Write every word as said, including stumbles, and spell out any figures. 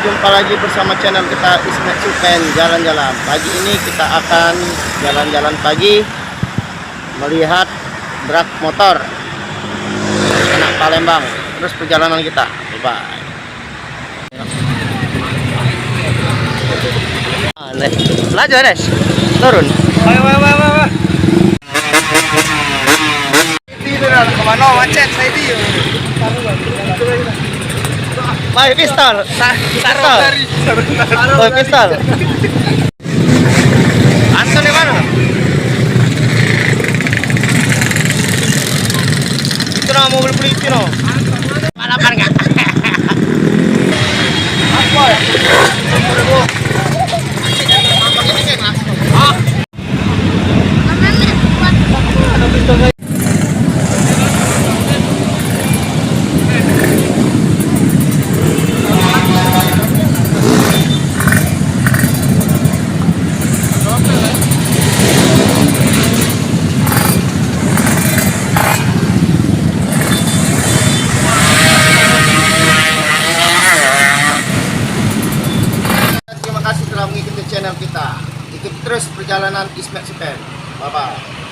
Jumpa lagi bersama channel kita, Ismet Supen Jalan-Jalan. Pagi ini kita akan jalan-jalan pagi, melihat drag motor anak Palembang. Terus perjalanan kita. Bye bye. Laju, Des. Turun. Ayo, ayo, ayo, ayo, ayo. Kemana macet saya dia? Mai pistol. Pistol. Oi, pistol. Anton di mana? Itu nama mobil polisi, no. Balapan, Kak. Apa ya? Terima kasih telah mengikuti channel kita. Ikuti terus perjalanan Ismet Supen. Bye bye.